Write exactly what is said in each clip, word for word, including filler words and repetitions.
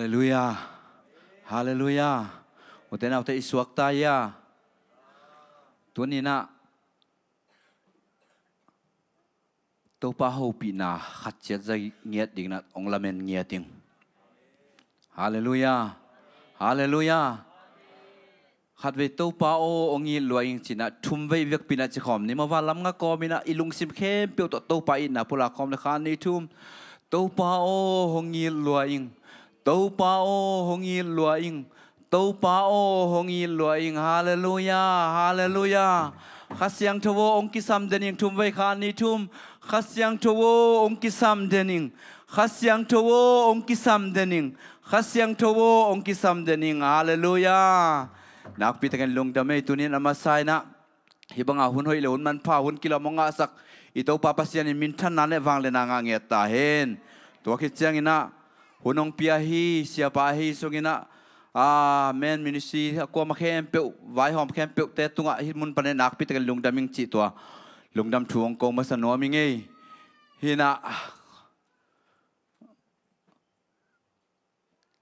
Halleluiah. Halleluiah. Ute naute i suakta ia. Tuninah Topa hopihna khat ciat zai ngiat dinginah hong lamen ngiat ing. Halleluiah. Halleluiah. Khatvei Topa aw hong it lua ing cinah thumvei vekpinah cikhawm ni mava lam nga kawminah i lungsim khempeuh tawh Topa itna pula khawm le khan ni thum. Topa aw hong it lua ing. Topa aw hong it lua ing. Topa aw hong it lua ing. Halleluiah. Halleluiah. Kha Siangtho aw hong kisam den ing. Thumvei khan ni thum. Kha Siangtho aw hong kisam den ing. Kha Siangtho aw hong kisam den ing. Kha Siangtho aw hong kisam den ing. Halleluiah. Nakpi takin lungdam ei. Tunin a masa inah hih banga hun hoih le hun manpha hun kilawm hong ngahsak i Topa Pasian in minthanna le vangliatna ngah ngiat ta hen. Tua khit cianginah hun hong pia hi siapa ahi sunginah a men ministry a kuama khempeuh vaihawm khempeuhte tungah hih mun panin nakpi takin lungdam ing cih tua lungdam thu hong ko masa nuam ing ei. Hinah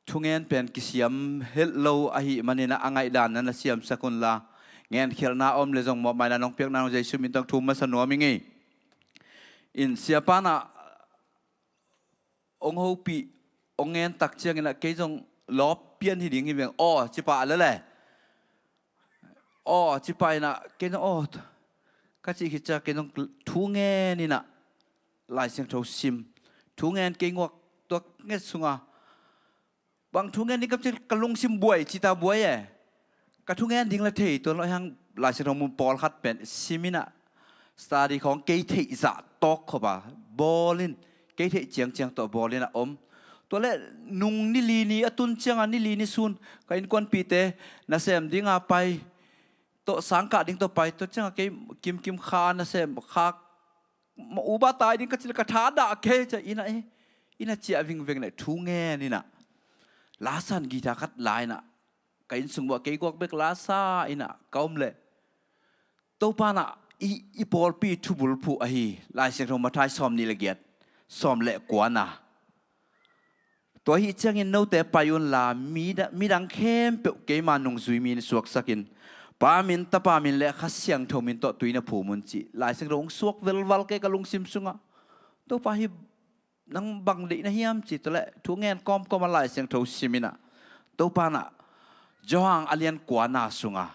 thungen pen kisiam het lo ahih maninah a ngaihdan na na siamsak unla ngenkhialhna a om le zong mawhmaina nong piakna nong Jesu min tawh thu masa nuam ing ei. In siapanah hong hopih hong ngen tak cianginah kei zong lawp pian hi ding hi veng aw cipah lele. Aw cipah inah kei zong aw ka cih khit ciah kei zong thu ngen inah Lai Siangtho sim thu ngen kei nguak tuak nget sunga bang thu ngen ding ka cih ka lungsim buai cita buai e. Ka thu ngen ding la thei tua lo hiang Lai Siangtho mun pawlkhat pen sim inah study khawng kei theih zah tawk khop a bawl in kei theih ciangciang tawh bawl inah om. Tua le nung ni li ni a tun cianga ni li ni sun ka innkuanpihte nasem dinga pai tawh sangkah ding tawh pai tawh cianga kei kimkim kha nasem kha uba tai ding ka cil ka tha dah kei cia inah e. Inah ciah vingveng le thu ngen inah lasan gita khat la inah ka inn sung buah kei guak bek lasa inah ka om leh Topa nah i, i pawlpi thubulphuh ahi Lai Siangtho Mathai sawm nih le giat sawm le kuana. Tua ahi ciangin note pai unla mida- midang khempeuh keima nungzui min suaksakin Pa min Tapa min le Kha Siangtho min tawh tui na phum un cih Lai Siangtho hong suak velval kei ka lungsim sungah. Topa hi nang bang deih na hiam cih tawh le thu ngen kawmkawm a Lai Siangtho sim inah Topa nah Johan a lian kuana sunga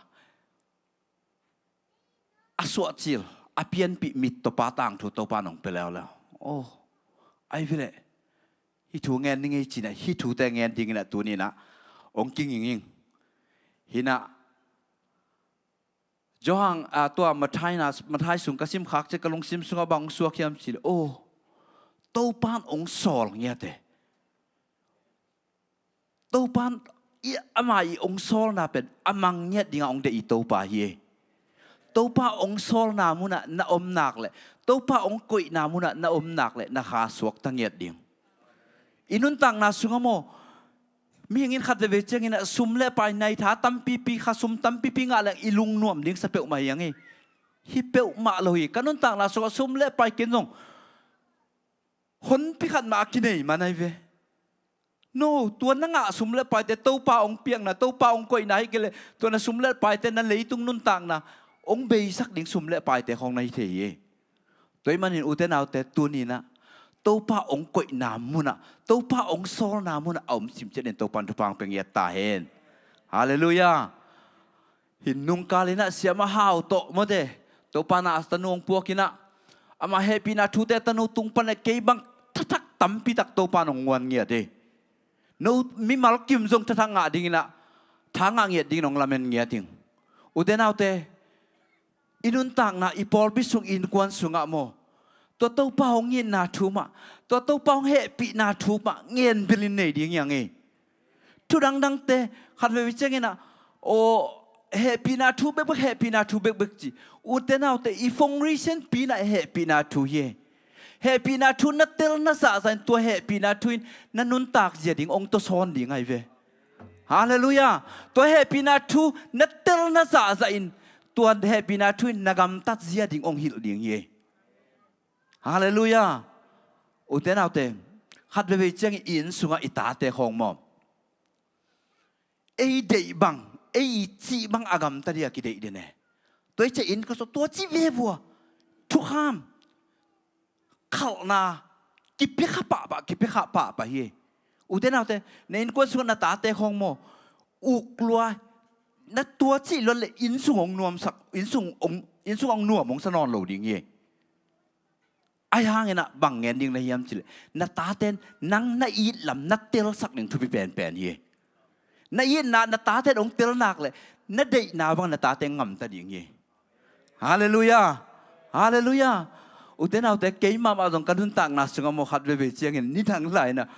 a suahcil a pianpih mit tawh pa tangthu Topa nong pia leuleu. Oh, ai vileh hih thu ngen ni ngei cinah hih thute ngen dinginah tuninah hong kinginging. Hinah Johan a tua Mathai na Mathai sung ka simkhak ciah ka lungsim sungah bang hong suak hiam cih le oh Topan hong sawl ngiate. Topan i ama i hong sawlna pen a mang ngiat dinga hong deih i Topa hi e. Topa hong sawlna munah na om nak le Topa hong koihna munah na om nak le na kha suakta ngiat ding. I nuntakna sungah maw mihing in khat veve ciangin ah sum le pai nai tha tampipi kha sum tampipi ngah leng i lungnuam ding sa peuhmah hi ang e. Hi peuhmah lo hi ka nuntakna sungah sum le pai ken zong honpi khat mah a kinei man ahi ve. No, tua na ngah sum le paite Topa hong piakna Topa hong koihna hi kei leh tua na sum le paite na leitung nuntakna hong beisak ding sum le paite khawng na hi thei hi. Tua ahih manin ute naute tuninah Topa hong koihna munah Topa hong sawlna munah a om simciatin Topa in thupha hong pia ngiat ta hen. Halleluiah. Hih nungkal inah siamah Hau tawh mawte Topa na a tanu hong puak inah amah hehpihna thute tanu tung pan le kei bang thathak tampitak Topa in hong nguan ngiat hi. No mimal kim zong thathak ngah dinginah tha ngah ngiat dingin hong lamen ngiat ing. Ute naute i nuntakna i pawlpi sung i innkuan sungah maw tua Topa hong itna thu mah tua Topa hong hehpihna thu mah ngen bilin nei ding hi ang e. Thu dangdangte khat veve cianginah aw hehpihna thu bekbek hehpihna thu bekbek ci. Ute naute i fong risen pinah hehpihna thu hi e. Hehpihna thu na tel na zahzah in tua hehpihna thu in na nuntak zia ding hong tawsawn ding ahi ve. Halleluiah. Tua hehpihna thu na tel na zahzah in tua hehpihna thu in na gamtat zia ding hong hilh ding hi e. Halleluiah. Ute naute khat veve ciangin i inn sungah i tate khawng maw ei deih bang, ei i cih bang a gamta ding a kideih den e. Tua i ciah inn ka sawt, tua cih ve vua. Thukham, khalhna kipia kha pahpah, kipia kha pahpah hi. Ute naute, na innkuan sungah na tate khawng maw, uk lua, na tua cih luat leh inn sung hong nuamsak, inn sung hong, inn sung hong nuam hong sa nawn lo ding hi. Ahi hangin ah bang ngen ding na hiam cih leh, na taten nang na it lam na telsak ding thupi penpen hi. Na itna na taten hong tel nak leh, na deihna bang na taten gamta ding hi. Halleluiah. Halleluiah. Ute naute, keimah mah zong ka nuntakna sungah maw, khat veivei ciangin nidang lai-in ah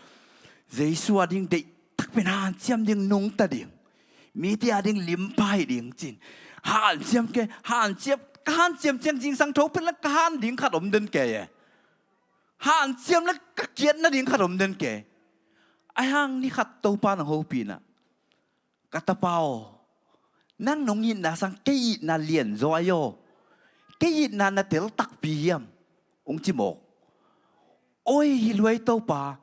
Jesu a ding deih takpi in hanciam ding, nungta ding, mite a ding limpai ding ci-in hanciam kei, hanciam, ka hanciam ciang zingsang tho pen leh ka han ding khat om den kei e. Hanciam leh ka kiat nading khat om den kei. Ahi hang ni khat Topa in hong hopih in ah, ka tapa aw, nang nong itna sang kei itna lianzaw ahi aw. Kei itna na tel takpi hiam? Hong ci mawk. Oi, hi luai Topa.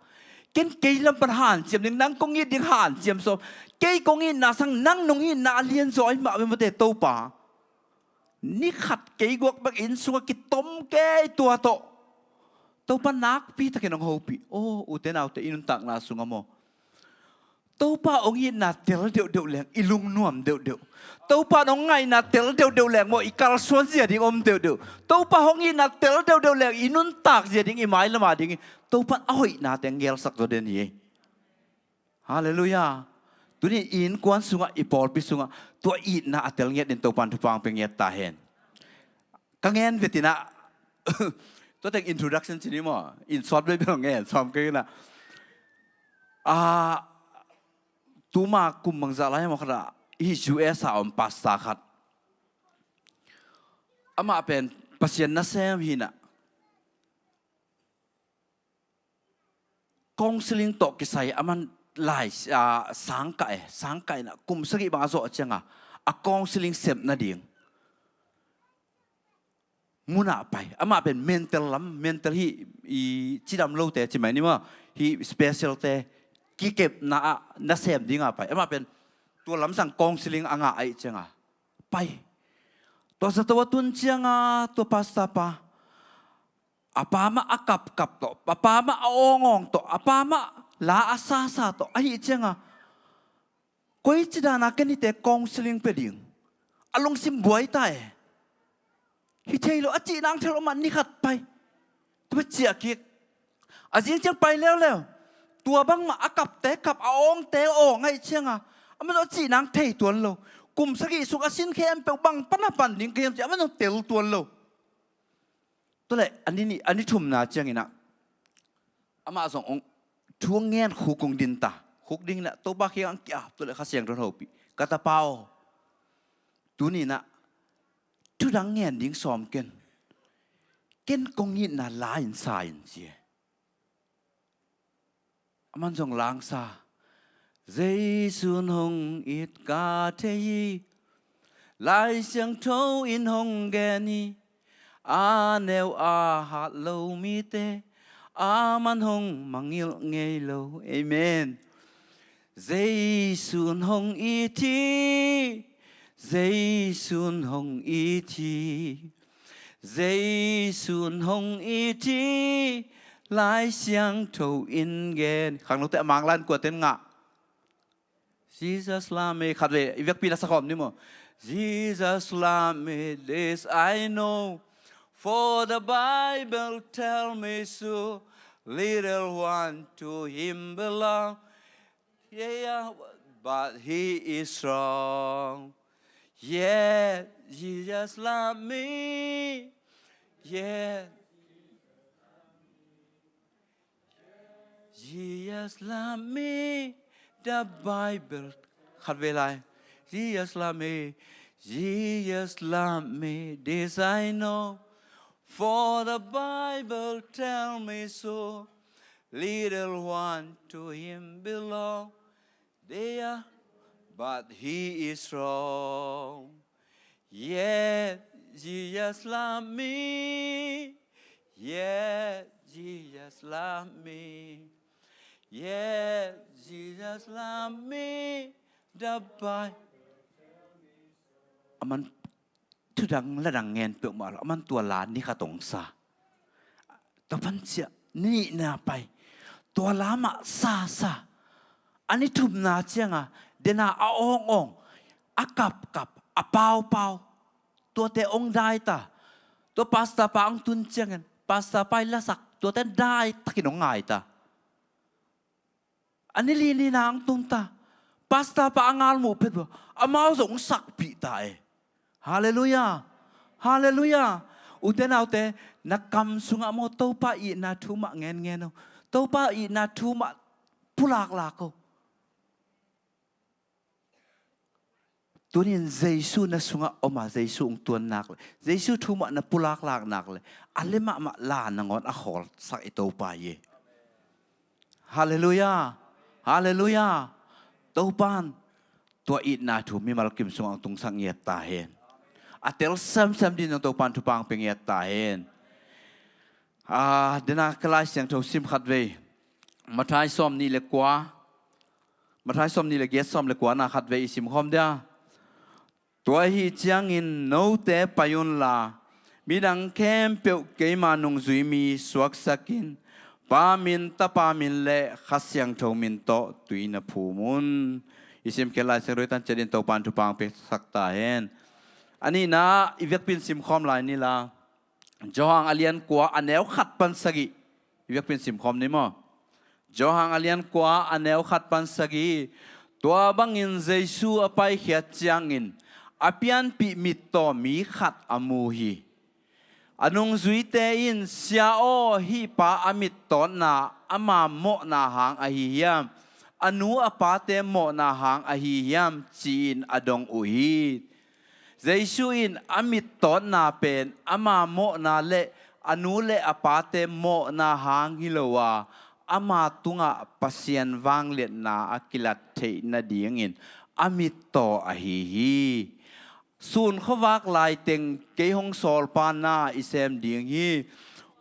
Ken kei lam pan hanciam ding, nang kong it ding hanciam sawm. Kei kong itna sang nang nong itna a lianzaw ahi mah ve mate Topa. Ni khat kei guak bek inn sungah kitom kei tua tawh. Topa nakpi takin hong hopih. Aw, ute naute, i nuntakna sungah maw, Topa hong itna tel deuhdeuh leng i lungnuam deuhdeuh. Topa hong ngaihna tel deuhdeuh leng maw, i kalsuan zia ding om deuhdeuh. Topa hong itna tel deuhdeuh leng i nuntak zia ding, i mailam a ding hi. Topa in a hoihnate hong gelsak zaw den hi. Halleluiah. Tuni i innkuan sungah, i pawlpi sungah tua itna a tel ngiat dingin Topa in thupha hong pia ngiat ta hen. Ka ngen vetin ah, tua teng introduction ci ni maw, in short veivei ngen sawm kei in ah. Ah, tuma kum bangzah lai maw khat ah, hih U S a om pastor khat, amah pen Pasian nasem hi in ah, counseling tawh kisai a man lai, ah, sangkah e, sangkah in ah kum sagih bang a zawh ciangin a counseling sep nading mun ah pai. Amah pen mental lam, mental hih i cidam lote ci mai ni maw, hih special te kikepna ah nasem ding a pai. Amah pen tua lamsang counseling a ngah ahih ciangin pai. Tua zato a tun ciangin tua pastor pa, a pa mah a kapkap tawh, a pa mah a awngawng tawh, a pa mah la a sasa tawh, ahih ciangin koici dan a ken hihte counseling pia ding, a lungsim buai ta e. Hi thei lo, a cih nang thei lo, amah ni khat pai. Tua ciah kik. A zing ciang pai leuleu. Tua bangmah a kapte kap, a awngte awng ahih ciangin amah zong a cih nang thei tuan lo. Kum sagih sung a sin khempeuh bang pan a pan ding ka hiam ci, amah zong tel tuan lo. Tua leh a ni nih, a ni thumna ciangin ah amah zong hong, thu hong ngen khuk hong din ta. Khuk ding in ah Topa kiang hong ki-ap, tua leh Kha Siangtho in hopih. Ka tapa aw, tuni in ah thu dang ngen ding sawm ken. Ken kong itna la in sa in ci e. Aman zong la hong sa. Jesu in hong it ka thei hi. Lai Siangtho in hong gen hi. A neu a hat lo mite aman hong mangngilh ngei lo. Amen. Jesu in hong it hi. Jesu in hong it hi. Jesu in hong it hi. Lai Siangtho in gen. Khangnote a Mangla in kua ten ngah? Jesus love me. Khatvei i vekpi na sa khawm ni maw. Jesus love me, this I know, for the Bible tell me so. Little one to him belong. Yeah, but he is strong. Yeah, Jesus love me. Yeah. Jesus love me, the Bible. Khatvei lai. Jesus love me, Jesus love me, this I know, for the Bible tell me so. Little one to him belong. There, but he is strong. Yeah, Jesus love me. Yeah, Jesus love me. Yeah, Jesus love me. Dabai. Aman thudang ladang ngen peuhmah lo, aman tua la ni khat hong sa. Tua pan ciah nihna pai, tua la mah sa sa. A ni thumna cianga dena a awng awng, a kap kap, a pau pau, tuate hong dai ta. Tua pastor pa hong tun ciangin pastor pa i lasak, tuate dai takin hong ngai ta. A ni li nihna hong tung ta. Pastor pa a ngal muh phet bua, amau zong hong sakpih ta e. Halleluiah. Halleluiah. Ute naute, na kam sungah maw, Topa itna thu mah ngen ngen o. Topa itna thu mah pulaklak o. Tunin Jesu na sungah om a, Jesu hong tuan nak le, Jesu thu mah na pulaklak nak le, a le mahmah la nangawn a khawlsak i Topa hi. Halleluiah. Halleluiah. Topan tua itna thu mimal kim sungah hong tungsak ngiat ta hen. A tel semsem ding zong Topan thupha hong pia ngiat ta hen. Ah, dena ka Lai Siangtho sim khat vei. Matthai sawm nih le kua. Matthai sawm nih le giat, sawm le kuana khat vei i sim khawm dia. Tua ahi ciangin note pai unla, midang khempeuh keima nungzui mi suaksakin, Pa min, Tapa min le Kha Siangtho min tawh tui na phum un. I sim khel Lai Siangtho i tan ciat in Topan thupha hong piasak ta hen. A nihna i vekpi in sim khawm lai ni la. Johan a lian kua a neu khat pan sagih. I vekpi in sim khawm ni maw. Johan a lian kua a neu khat pan sagih. Tua bangin Jesu a paikhiat ciangin a pianpih mittaw mi khat a mu hi. A nungzuite in, "Sia aw, hih pa a mittawtna ama mawhna hang ahi hiam, a nu a pate mawhna hang ahi hiam?" ci-in a dong uh hi. Jesu in a mittawtna pen ama mawhna le a nu le a pate mawhna hang hi lo a, ama tungah Pasian vangliatna a kilat theih nadingin a mittaw ahi hi. Sun khuavak laiteng kei hong sawlpa na i sem ding hi.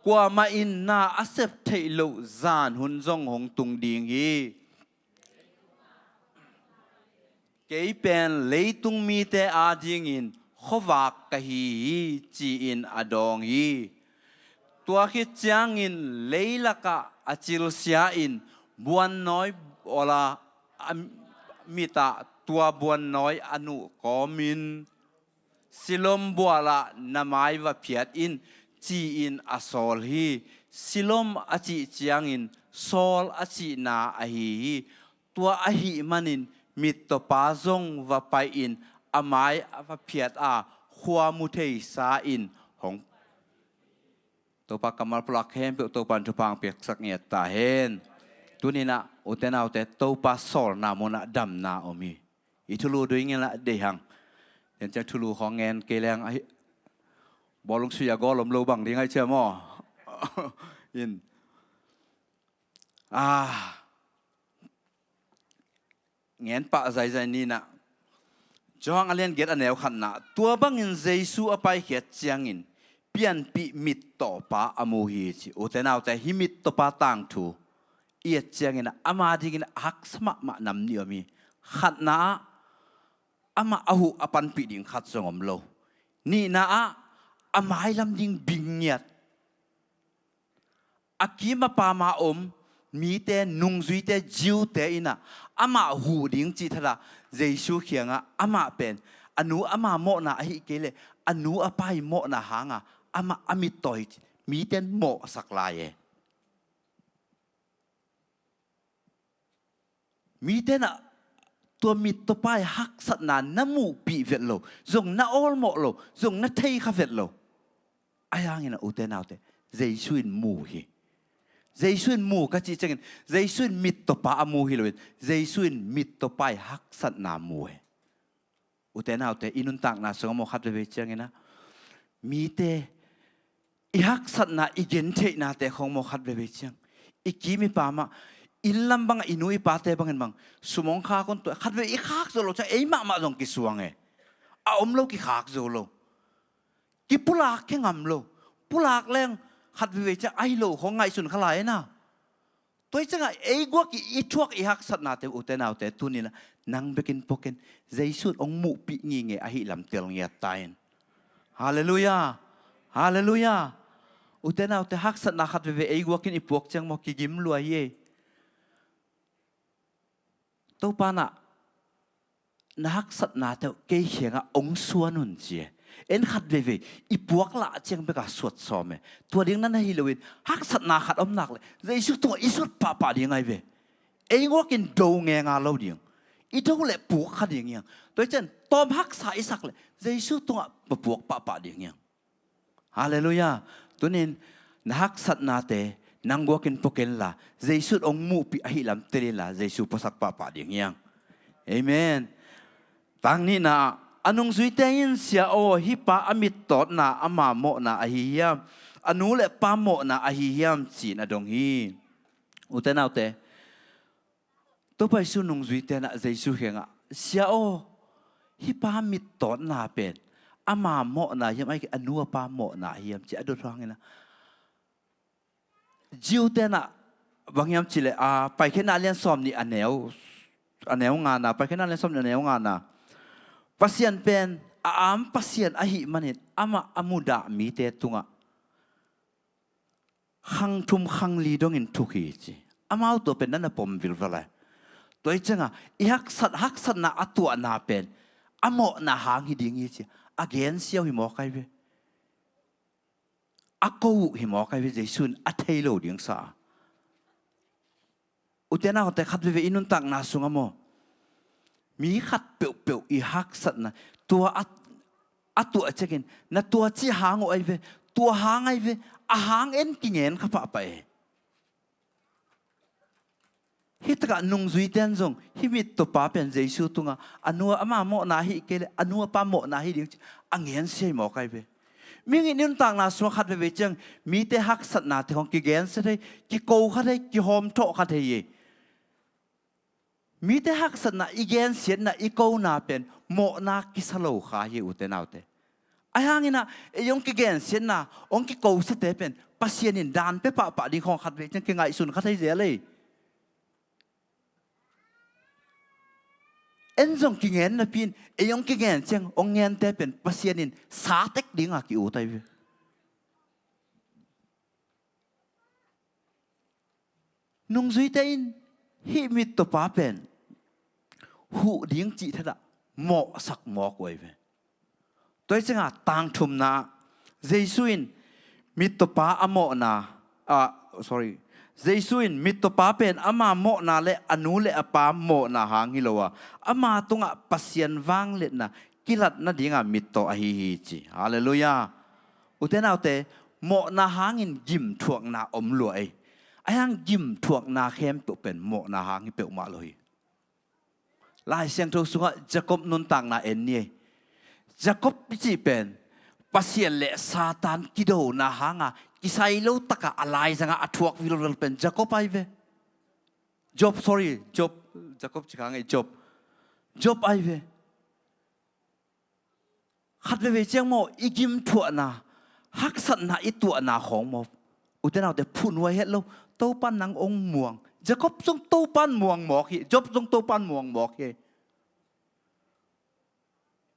Kuamah in na a sep theih loh zan hun zong hong tung ding hi. Kei pen leitung mite adingin khuavak ka hi hi, ci-in a dawng hi. Tua khit ciangin leilakah a cilsia-in buannawi bawla a mitah tua buannawi a nuh kawmin, "Silom bualah na mai va phiat in," ci-in a sawl hi. Silom a cih ciangin sawl a cihna ahi hi. Tua ahih manin mittawpa zong va pai-in a mai a va phiat a, khua mu thei sa-in hong. Topa kammal pulak khempeuh Topa in thupha hong piaksak ngiat ta hen. Tuninah ute naute, Topa sawlna munah damna om hi. I thulu dui nginah deih hang. Tian ciang thulu khawng ngen kei leng ahi. Bawlung sui a gawl om lo bang ding ahi cia maw? In. Ah. Ngen pah zaizai ninah. Johan a lian giat a neu khatna. Tua bangin Jesu a paikhiat ciangin pianpih mittawpa a mu hi ci. Ute naute, hih mittawpa tangthu i et ciangin ama dingin a haksa mahmah nam nih om hi. Khatna ah amah a huh a panpih ding khat zong om lo. Nihna ah a mailam ding bing ngiat. A kim a pam a om mite, nungzuite, Jew-te inah amah huh ding cih thadah Jesu kiangah amah pen a nu ama mawhna ahi kei leh a nu a pa i mawhna hanga amah a mittaw hi ci. Mite in mawhsak lai e. Mite inah tua mittawpa i haksatna na muhpih vet lo, zong na awlmawh lo, zong na thei kha vet lo. Ahi hangin a ute naute, Jesu in mu hi. Jesu in mu ka cih ciangin Jesu in mittawpa a mu hi loin Jesu in mittawpa i haksatna mu hi. Ute naute, i nuntakna sungah maw khat veve ciangin ah mite i haksatna i gentheihnate khawng maw khat veve ciang i kim i pam ah inn lam bangah i nu i pate bangin bang sum hong khak un tua khat veve i khak zo lo ciang ei mahmah zong kisuang e. A om lo kikhak zo lo. Kipulak khe ngam lo. Pulak leng khat veve ciang ahi lo khawng ngaihsun kha lai e na. Tua hi ciangah ei guak i, i thuak i haksatnate, ute naute, tuninah nang bekin puakin Jesu in hong muhpih ngingei ahi lam tel ngiat ta in. Halleluiah. Halleluiah. Ute naute, haksatna khat veve ei guakin i puak ciang maw, kigim lua hi ei. Topa nah, na haksatnate uh kei kiangah hong suan un ci e. En khat veivei i puak lah ciang bekah suat sawm e. Tua ding na na hi loin haksatna khat om nak le Jesu tungah i suat pahpah ding ahi ve. Ei guakin do ngenga lo ding. I do le puk kha ding hiang. Tua hi ciang tawm haksa i sak le Jesu tungah va puak pahpah ding hiang. Halleluiah. Tunin na haksatnate nang guakin puakin la, Jesu in hong muhpih ahi lam telin la, Jesu puasak pahpah ding hiang. Amen. Tang nihna, a nungzuite in, "Sia aw, hih pa a mittawtna ama mawhna ahi hiam, a nu le pa mawhna ahi hiam?" ci-in a dong hi. Ute naute, Topa Jesu nungzuite nah Jesu kiangah, "Sia aw, hih pa mittawtna pen ama mawhna hiam, ahih kei a nu a pa mawhna hiam?" ci a dot hanginah Jew-te nah bang hiam cileh, a, Paikhiatna lian sawm nih a neu, a neu ngana, Paikhiatna lian sawm nih a neu ngana, Pasian pen a am Pasian ahih manin amah a mudah mite tungah khang thum khang li dongin thuk hi ci. Amau tua pen na na pom vilvel e. Tua hi ciangah i haksat, haksatna a tuahna pen a mawhna hang hi ding hi ci. A gensiau hi mawk ahi ve. A ko uh hi mawk ahi ve, Jesu in a thei lo ding sa a. Ute naute, khat veve i nuntakna sungah maw, mi khat peuhpeuh i haksatna, tua a, a tuah ciangin na tua cih hang uh ahi ve, tua hang ahi ve, a hang en kingen kha pahpah e. Hih takah nungzuite in zong hih mittawpa pen Jesu tungah a nu a ama mawhna ahih kei leh a nu a pa mawhna hi ding ci a ngensia hi mawk ahi ve. Mihing i nuntakna sungah khat veve ciang mite haksatnate khong kigensia thei, kiko kha thei, kihawmthawh kha thei hi. Mite haksatna i gensiatna, i kona pen mawhna kisa lo kha hi, ute naute. Ahi hanginah ei hong kigensiatna, hong kikosate pen Pasian in dan pia pahpah ding khong khat vei ciang kingaihsun kha thei zel ei. En zong kingen napi in ei hong kigen ciang hong ngente pen Pasian in sa tek dinga ki-ut ahi ve. Nungzuite in hih mittawpa pen huh ding cih thadah mawhsak mawk uh ahi ve. Tua hi ciangah tangthumna, Jesu in mittawpa a mawhna, ah, sorry, Jesu in mittawpa pen ama mawhna le a nu le a pa mawhna hang hi lo a, ama tungah Pasian vangliatna kilat nadinga mittaw ahi hi ci. Halleluiah. Ute naute, mawhna hangin gimthuakna om lua ei. Ahi hang gimthuakna khempeuh pen mawhna hang hi peuhmah lo hi. Lai Siangtho sungah Jacob nuntakna en ni ei. Jacob i cih pen Pasian le Satan kidona hanga kisai lo taka a laizanga a thuak vilvel pen Jacob ahi ve. Job, sorry, Job, Jacob ci kha ngei, Job. Job ahi ve. Khat veve ciang maw, i gimthuahna, haksatna i tuahna khawng maw, ute naute, phunhuai het lo. Topan nang hong muang. Jacob zong Topan muang mawk hi. Job zong Topan muang mawk hi.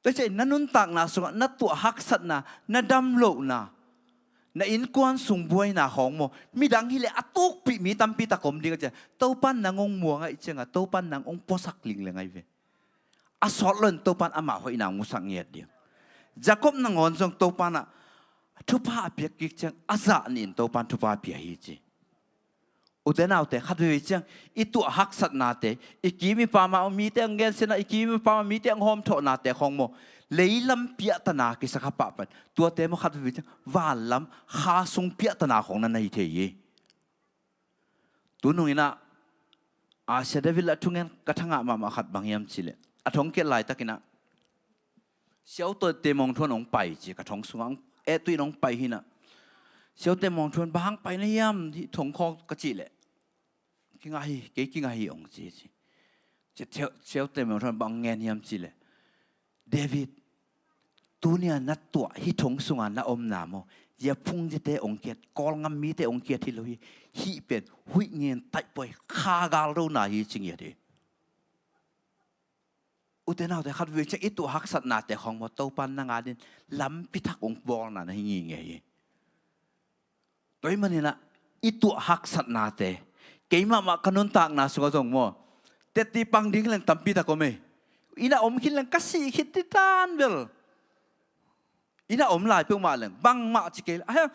Tua hi ciah na nuntakna sungah na tuah haksatna, na damlohna, na innkuan sung buaina khawng maw, midang hileh a tukpih mi tampi tak om ding a ciah, Topan nang hong muang ahih ciangah Topan nang hong puasak lingleng ahi ve. A sawt loin Topan amah hoihna hong musak ngiat ding. Jacob nangawn zong Topan ah thupha a piak kik ciang a zah nihin Topan thupha a pia hi ci. Ute naute, khat veve ciang i tuah haksatnate, i kim i pam a mite hong gensiatna, i kim i pam a mite hong hawmthawhnate khawng maw, leilam piahtana kisa kha pahpah in, tuate maw khat veve ciang vanlam kha sung piahtana khawng na na hi thei hi. Tunung inah, a, Sia David lah thungen ka thangah mahmah khat bang hiam cihleh, a thong kiat laitakinah Siaute Mawng Thuan hong pai ci, ka thong sungah hong, eh, tuin hong pai hinah. Siaute Mawng Thuan, "Bang hang pai na hiam, hih thong khawng?" ka cihleh, "Kingah hi, kei kingah hi," hong ci ci. Ci, Siaute Mawng Thuan bang ngen hiam cihleh, "David, tunia na tuah hih thong sunga na omna maw, Zia phungziate hong khiat, Kawlgam mite hong khiat hi lo hi. Hih pen huih ngen taih puai kha galdona hi ci ngiat hi. Ute naute, khat vei ciang i tuah haksatnate khawng maw, Topa nang adingin lampi thak hong bawlna na hi ngingei hi. Tua ahih manin ah i tuah haksatnate keimah mah ka nuntakna sungah zong maw, teci pang ding leng tampi tak om ei. Inn ah om khin leng ka sih khit ding tan bel. Inn ah om lai peuhmah leng bangmah ci kei leng, a,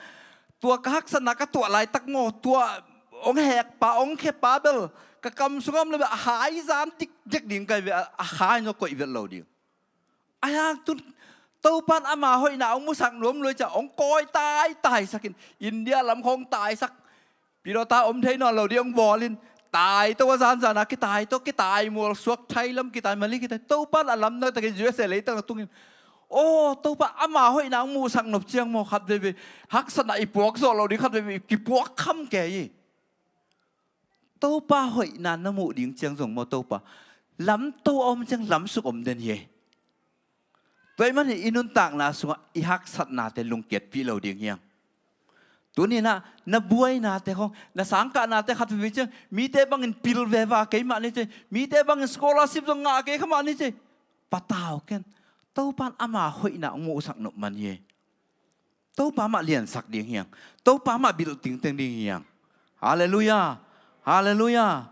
tua ka haksatna ka tuah laitak maw, tua hong hekpa hong khepa bel ka kam sungah om leh bel a hai zan dikdek ding ka hi ve, a hai zong koih vet lo ding. A hang tun Topan ama hoihna hong musak nuam lua ciang hong kawi taitaisak in, India lam khawng taisak, pilota om thei nawn lo ding hong bawl in, taito a zanzan a kitaito, kitai mual suak, Thai lam kitai, Malay kitai, Topan a lamdang takin U S A leitang a tungin, aw, Topa ama hoihna hong musak nop ciang maw, khat veivei haksatna i puak zawh lo ding, khat veivei kipuak kham kei hi. Topa hoihna na muh ding ciang zong maw, Topa lamto a om ciang lamsuk om den hi. Tua ahih manin i nuntakna sungah i haksatnate lungkiatpih lo ding hi hang. Tuni-in ah na buainate khawng, na sangkahnate khat veivei ciang mite bangin pil veva kei mah ni ci, mite bangin scholarship zong ngah kei kha mah ni ci, patau ken. Topan ama hoihna hong musak nop man hi. Topa mah liansak ding hi hang. Topa mah bilh tingteng ding hi hang. Halleluiah. Halleluiah.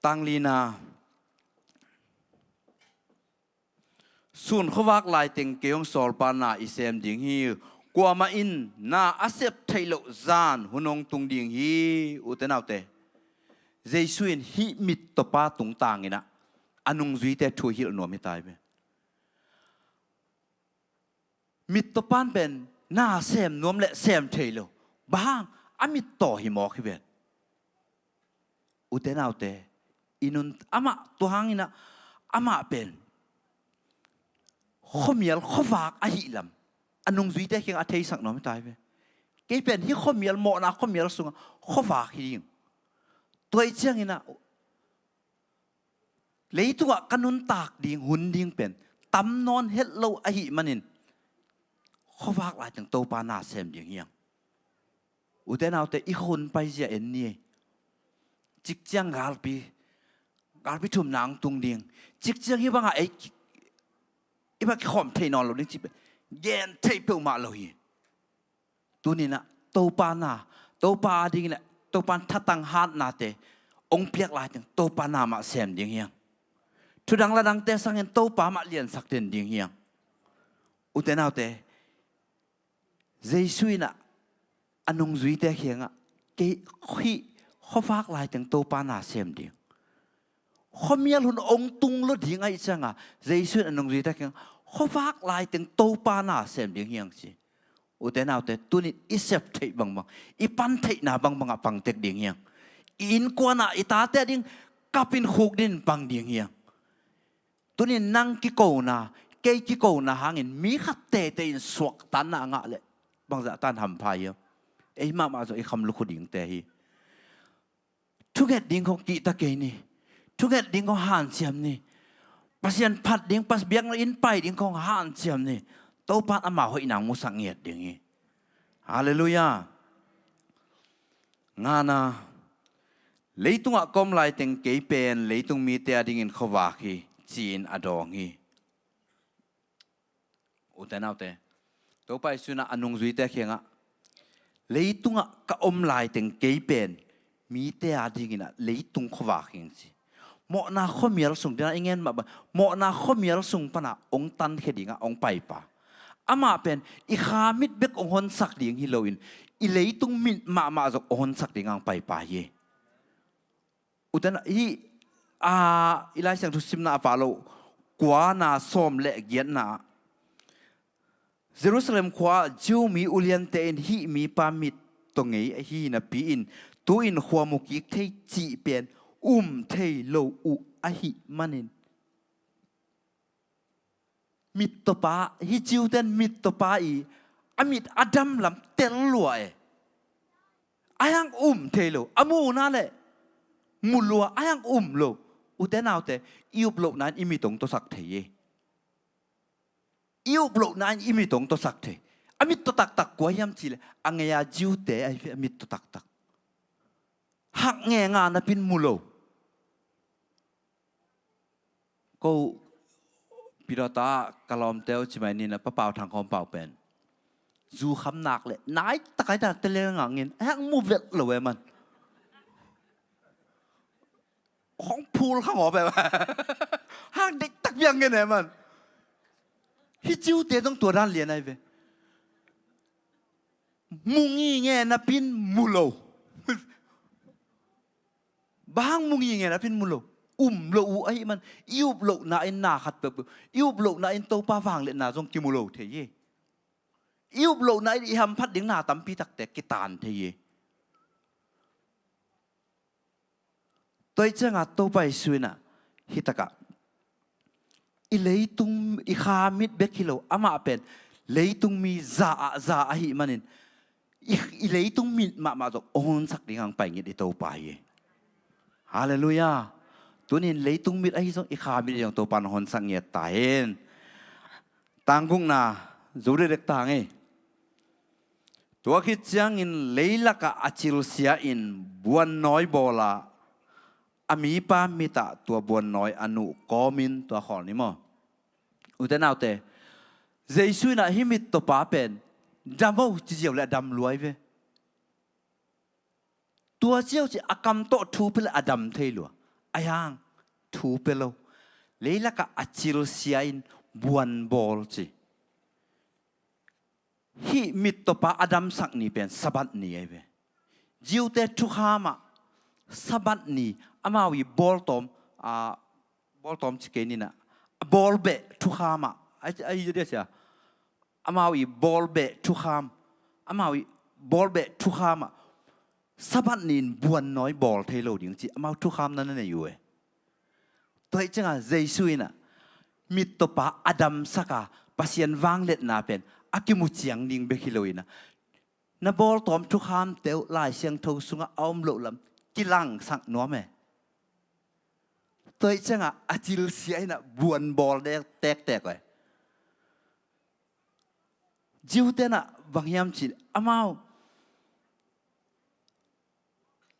Tanglina. Sun khuavak laiteng kei hong sawlpa na i sem ding hi. Kuamah in na a sep theih loh zan hun hong tung ding hi. Ute naute, Jesu in hih mittawpa tungtang in ah a nungzuite thu hilh nuam hi ta hi ve. Mittawpa'n pen na sem nuam leh sem thei lo. Bang hang, a mittaw hi mawk hi ven. Ute naute, i nun amah tua hangin ah, amah pen khuamial khuavak ahih lam a nungzuite kiangah a theisak nuam hi ta hi ve. Kei pen hih khuamial, mawhna khuamial sungah khuavak hi ding. Tua ahih ciangin ah leitungah ka nuntak ding hun ding pen tam nawn het lo ahih manin khuavak laiteng Topa na sem ding hi hang. Ute naute, i hun paizia en ni ei. Cikciang galpi, galpi thumna hong tung ding. Cikciang hih bangah ei, hih bang kikhawm thei nawn lo ding cih pen gen thei peuhmah lo hi. Tuni-in ah Topa na, Topa adingin ah, Topa'n thatang hatnate hong piak laiteng Topa na mah sem ding hi hang. Thudang ladangte sangin Topa mah liansak den ding hi hang. Ute naute, Jesu in ah a nungzuite kiangah, kei hih khuavak laiteng Topa na sem ding. Khuamial hun hong tung lo ding ahih ciangah Jesu in a nungzuite kiangah khuavak laiteng Topa na sem ding hi hang ci. Ute naute, tuni-in i sep theih bangbang, i pan theihna bangbangah pang tek ding hi hang. I innkuan ah i tate ading kap in khuk dingin pang ding hi hang. Tuni-in nang kikona, kei kikona hangin mi khat teitei in suahtakna a ngah leh bangzah tan hampha hiam? Ei mahmah zong i kham lukhu dingte hi. Thunget ding khawng kihta kei ni. Thunget ding khawng hanciam ni. Pasian phat ding, Pasian biakna inn pai ding khawng hanciam ni. Topa'n ama hoihna hong musak ngiat ding hi. Halleluiah. Ngana, leitungah ka om laiteng kei pen leitung mite adingin khuavak hi, ci-in a dawng hi. Ute naute, Topa Jesu in ah a nungzuite kiangah, leitungah ka om laiteng kei pen mite adingin ah leitung khuavak hi, ci. Mawhna khuamial sung, dena i ngen mah bang, mawhna khuamial sung panah hong tankhia dingah hong paipa. Amah pen i kha mit bek hong honsak ding hi loin, i leitung mit mahmah zong hong honsak dingah hong paipa hi. Ute na, hih, a, i Lai Siangtho simna a pha lo, kuana sawm le giatna ah, Jerusalem khua-ah Jew mi uliante in hih mipa mittaw ngei ahi napi-in, tu-in khua mu kik thei cih pen um thei lo uh ahih manin, mittawpa, hih Jew-te'n mittawpa i a mit a dam lam tel lua e. A hiang um thei lo, a muhna le mu lua, a hiang um lo. Ute naute, i up lohna in i mit hong tawsak thei e. I up lohna in i mit hong tawsak thei. A mit tawh taktak kua hiam cih leh a ngei a Jew-te ahi ve, a mit tawh taktak. Hak ngenga napin mu lo. Ko Pidawta ka lawmte uh ci mai ni na, Pa Pau Thang Khawm Pau pen zu kham nak leh nai tak ai ta te le ngangin a hak mu vet lo e man. Hong phul khang aw pe. Hak dik tak biang ngen e man. Hih Jew-te zong tua dan lian ai ve. Mu ngingin napin mu lo. Bang hang mu ngingin napin mu lo? Um lo uh ahi man. I up lohna in na khat peuhpeuh, i up lohna in Topa vangliatna zong kimu lo thei hi. I up lohna in i hamphat ding na tampi takte kitan thei hi. Tua ahih ciangah Topa Jesu in ah hih takah i leitung, i kha mit bek hi lo, amah pen leitung mi za ah za ahih manin i, i leitung mit mahmah zong hong honsak ding hong pai ngit i Topa hi. Halleluiah. Tunin leitung mit ahi zong, i kha mit ahi zong Topa in hong honsak ngiat ta hen. Tang gukna, zo dekdek ta ngei. Tua khit ciangin leilakah a cilsia in buannawi bawl a, a mipa mitah tua buannawi a nuh kawmin tua khawl ni maw? Ute naute, Jesu in ah hih mittawpa pen dam o ci ziau leh a dam lua hi ve. Tua ziau ci a kam tawh thu pia leh a dam thei lua. Ahi hang thu pia lo. Leilakah a cilsia in buan bawl ci. Hih mittawpa a damsak ni pen Sabbath ni ahi ve. Jew-te thukham ah Sabbath ni amau i bawltawm, a, bawltawm ci kei ni na, a bawlbeh thukham ah, a, a, a, amau i bawlbeh thukham, amau i bawlbeh thukham ah Sabbath ni in buannawi bawl thei lo ding ci amau thukhamna na nei uh e. Tua ahih ciangah Jesu in ah mittawpa a damsak a, Pasian vangliatna pen a kimu ciang ding bek hi lo in ah, na bawltawm thukhamte uh Lai Siangtho sungah a om loh lam kilangsak nuam e. Tua ahih ciangah a cilsia in ah buan bawl dek tektek e. Jew-te in ah bang hiam cih leh amau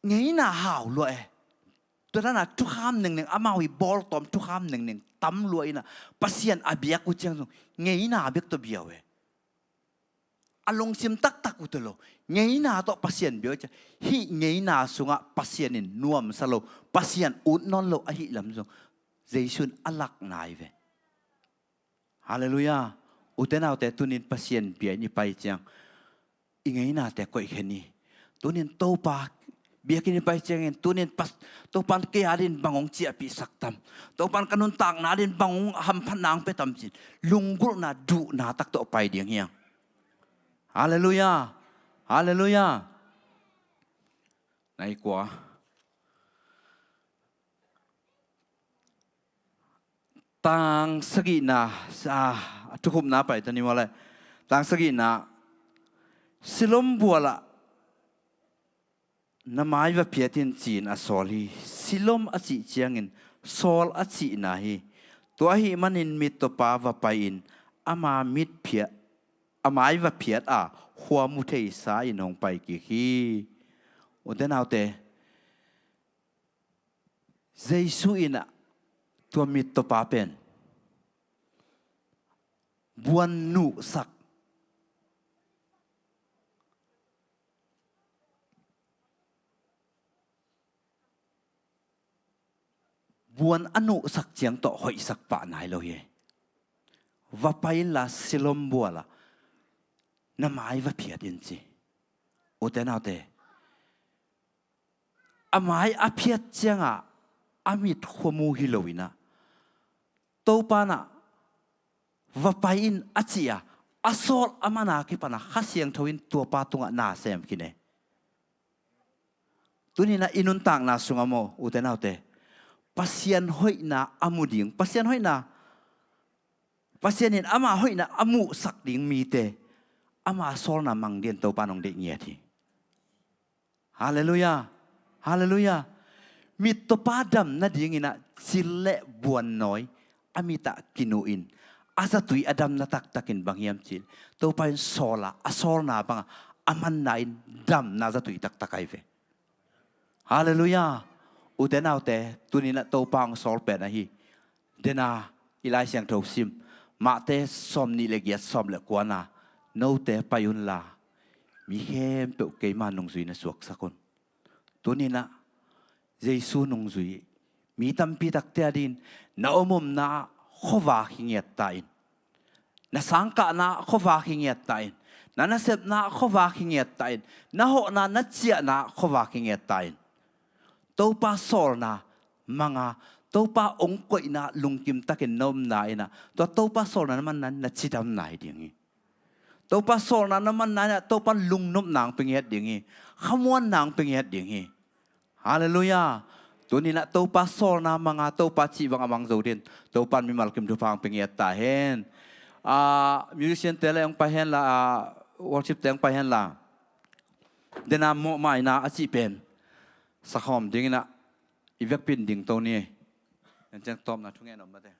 ngeina hau lua e. Tua dan a thukham nengneng, amau i bawltawm thukham nengneng tam lua in ah Pasian a biak uh ciang zong ngeina bek tawh bia uh e. A lungsim taktak uh tawh lo, ngeina tawh Pasian bia uh ciang, hih ngeina sungah Pasian in nuamsa lo, Pasian ut nawn lo ahih lam zong Jesu in a lak nai ve. Halleluiah. Ute naute, tunin Pasian bia in i pai ciang i ngeinate koih khen hi. Tunin Topa biakinn i pai ciangin, tunin pas-, Topa'n kei adingin bang hong ciahpihsak tam? Topa'n ka nuntakna adingin bang hong hamphatna hong pia tam ci-in lunggulhna, duhna tak tawh pai ding hi hang. Halleluiah. Halleluiah. Nai kua. Tang sagihna, a, a thukhupna pai ta ni maw le. Tang sagihna, Siloam bual ah na mai va phiat in ci-in a sawl hi. Siloam a cih ciangin sawl a cihna hi. Tua ahih manin mittawpa va pai-in ama mit phiat, a mai va phiat a, khua mu theisa in hong pai kik hi. Ute naute, Jesu in ah tua mittawpa pen buan nuhsak, buan a nuhsak ciang tawh hoihsak pah nai lo hi. Va pai inla Siloam bual ah na mai va phiat in ci. Ute naute, a mai a phiat ciangah a mit khua mu hi lo in ah, Topa'n ah va pai in a cih a, a sawl a man a kipan a Kha Siangtho in tuapa tungah na sem khin e. Tuni-in ah i nuntakna sungah maw, ute naute, Pasian hoihna a mu ding, Pasian hoihna, Pasian in ama hoihna a muhsak ding mite ama sawlna mang dingin Topa'n hong deih ngiat hi. Halleluiah. Halleluiah. Mittawpa dam nadingin ah cil le buannawi a mit ah kinuh in, a zatui a damna taktakin bang hiam cih leh, Topa in sawl a, a sawlna bang a, a manna in damna zatui taktak ahi ve. Halleluiah. Ute naute, tuni-in ah Topa hong sawl pen ahi. Dena i Lai Siangtho sim, Mate sawmnih le giat, sawm le kuana, note pai unla mi khempeuh keima nungzui na suaksak un. Tuni-in ah Jesu nungzui mi tampi takte adingin na om omna ah khuavak hi ngiat ta in. Na sangkahna ah khuavak hi ngiat ta in. Na nasepna ah khuavak hi ngiat ta in. Na hawhna, na ciahna ah khuavak hi ngiat ta in. Topa sawlna mang a, Topa hong koihna lungkim takin na omna in ah, tua Topa sawlna na manna in na cidamna hi ding hi. Topa sawlna na manna in ah Topa lungnopna hong pia ngiat ding hi. Khamuanna hong pia ngiat ding hi. Halleluiah. Tuni-in ah Topa sawlna mang a, Topa cih bang a mang zo dingin Topa in mimal kim thupha hong pia ngiat ta hen. Ah, musician-te le hong pai henla, ah, worship-te hong pai henla. Dena mawhmaina a cih pen sakhawm dingin ah i vekpi-in dingto ni. En ciang tawpna thungen om mate.